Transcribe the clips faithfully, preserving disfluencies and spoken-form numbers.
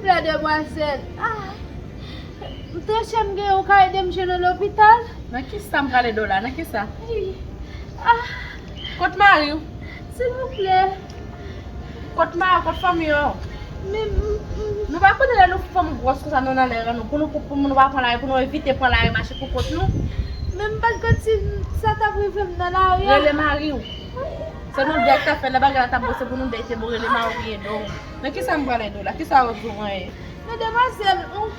La demwazèl. Ah. Monchè m gen, ou ka ede m jwenn yon lopital? Nan kisa m pral ede w la? Nan kisa? Ah. Kot mari w? Silvouplè. Kot mari w? Kot fanmi w? Men, m, m, Nou pa konnen lè nou fanm gwòs konsa nou nan lè nou, pou nou, pou, pou nou pa pran lari, pou nou evite pran lari mache pou kont nou. Men m pa t konn si sa t ap rive m nan lari a. Rele mari w. Se nou de k t ap fè lè bagay la t ap bon, se pou nou de te bon rele mari w ede w. Men kisa m pral ede w la? Kisa w bezwen? Men demwazèl, ou,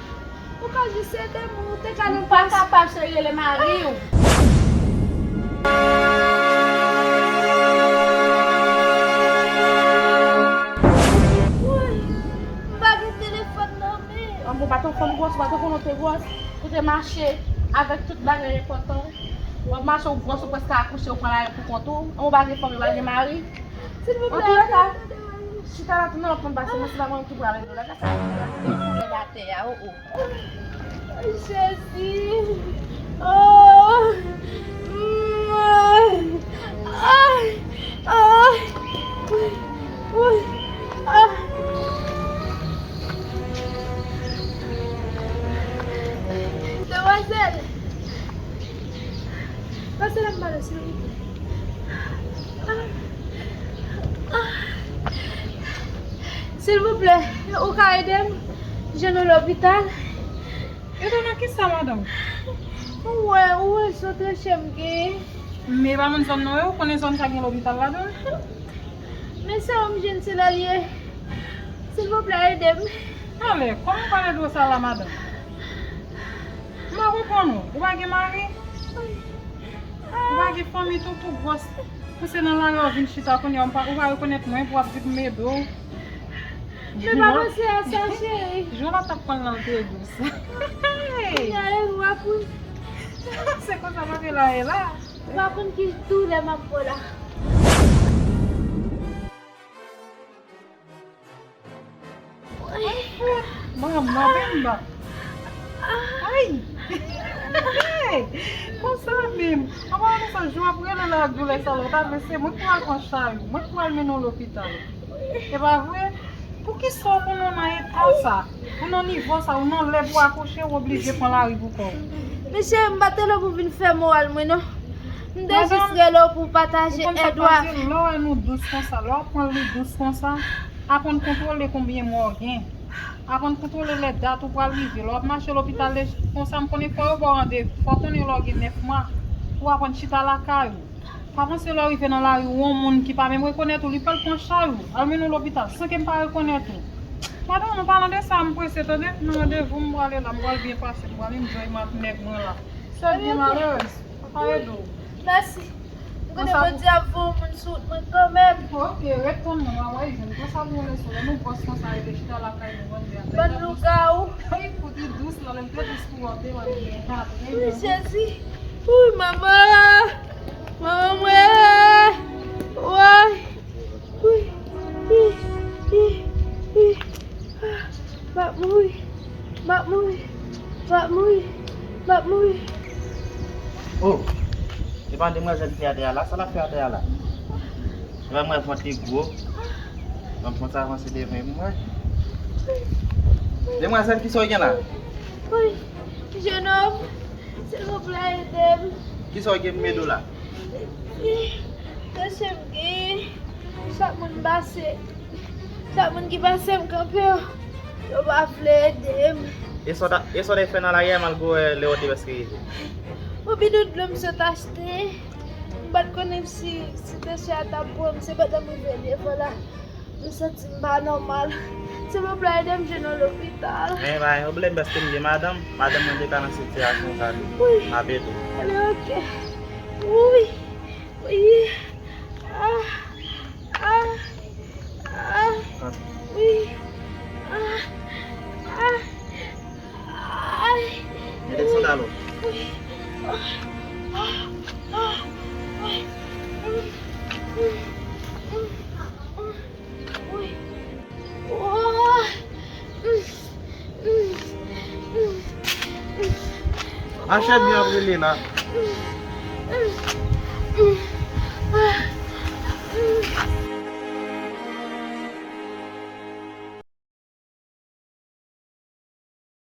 ou ka jis ede m, ou te ka nan plas. M pa kapab, cheri, rele mari w. Woy, m pa gen telefòn nan men. An bon, pa t yon fanm gwòs, pa t yon fanm te gwòs, pou te mache avèk tout bagay enpòtan. W ap mache, ou gwòs, ou prèske akouche, ou pran lari pou kont ou. An bon, pa gen fanm, pa gen mari. Silvouplè. An tou lè ka, chita la, tounen w ap konn pase, men se pa mwen ki pral ede w la, gade sa, koulè atè a, o, o. Jezi. Oh. Mm. Ay. Ay. Woy. Ah. Demwazèl. Pase la m pale, silvouplè. Ah. Ah. Silvouplè, ou ka ede m jwenn yon lopital? Ede w nan kisa, madanm? Ou wè, ou wè zòt rechè m genyen. Men e pa moun zòn nan, ou konnen zòn sa gen lopital ladan l? Men sa yo m jwenn se la l ye. Silvouplè, ede m. Anlè, kòman m pral ede w sa la, madanm? M pa konprann ou. Ou pa gen mari? Ou pa gen fanmi tou, tou gwòs. Pouse nan lari a w vin chita kounye a, ou pa, ou pa rekonèt mwen pou w ap di pou m ede w. Men pa panse a sa, cheri. Jan w t ap pran l lan te dous. Kounye a e ou ap ri. Se konsa bagay la ye la. Ou pa konn ki doulè m ap pran la. Ay, fwèt. Manman, vin ba. Ay! Konsa menm. Anba konsa, jou ap rele la ak doulè sa la, ta vle se mwen k pral pran chay ou, mwen k pral mennen w lopital. E pa vre? Poukisa w pou nou nan eta sa? Ou nan nivo sa, ou nan lè pou akouche, ou oblije pran lari pou kò w. Mesye, m pa te la pou vin fè moral mwen, non. M te jis rele w pou pataje èd ou avè m. Ou konn sa k pase, lè w wè nou dous konsa, lè w ap pran li dous konsa, aprann kontwole konbyen mwa w gen. Aprann kontwole lè dat ou pral rive. Lè w ap mache lopital de, konsa, m konnen fò yo ba w randevou, fò w konnen lè w gen nèf mwa, pou w aprann chita lakay ou. Pa panse lè w rive nan lari, ou yon moun ki pa menm rekonèt ou, li pral pran chay ou, al mennen w lopital, san ke m pa rekonèt ou. Madanm, nou palan de sa, m prese, tande? Nan randevou m prale la, m pral byen pase, m pral enjoy mat nèg mwen la. Sèl byen malerèz, pa ede w. Mèsi. M konnen Bondye ap voye yon moun sou wout mwen kanmenm. Ok, ret tann mwen, w a wè, jwenn. Konsa pou yon leson, lè nou gwòs konsa, rete chita lakay nou, bann bèl. Bann lougawou. Ay, kote dous la, lè m te dous pou w, te wè m byen, pa trè byen. Wi, Jezi. Wi, manman. Manman mwen. Woy. Wi. Wi. Wi. Wi. Ah, m ap mouri. M ap mouri. M ap mouri. M ap mouri. Oh, e pa demwazèl ki atè a la? Sa l ap fè atè a la? Epa mwen vant li gwo. Ban m pran sa avanse devan pou mwen. Demwazèl, kisa w gen la? Wi, jenòm, silvouplè, ede m. Kisa w gen pou m ede w la? Mesye m gen, chak moun m pase, chak moun ki pase m kanpe yo, yo pa vle ede m. E sa w ta, e sa w te fè nan lari a malgre w wè lè w te prèske rive? Yon bidon dlo m sot achte. M pa t konnen si, si mesye a t ap pran m, se pandan m rive devan la. M santi m pa nòmal. Silvouplè, ede m jwenn yon lopital. Men pa gen pwoblèm, paske m gen madanm. Madanm mwen te ka nan sitiyasyon sa tou. Wi. M ap ede w. Ale, ok. Wi. Wi. Ah. Ah. Ah. Wi. Ah. Ah. Ay. Mete sandal ou. Wi. Ah. Ah. Ah. Ah. Wi. Oh. Mache byen ap rele la.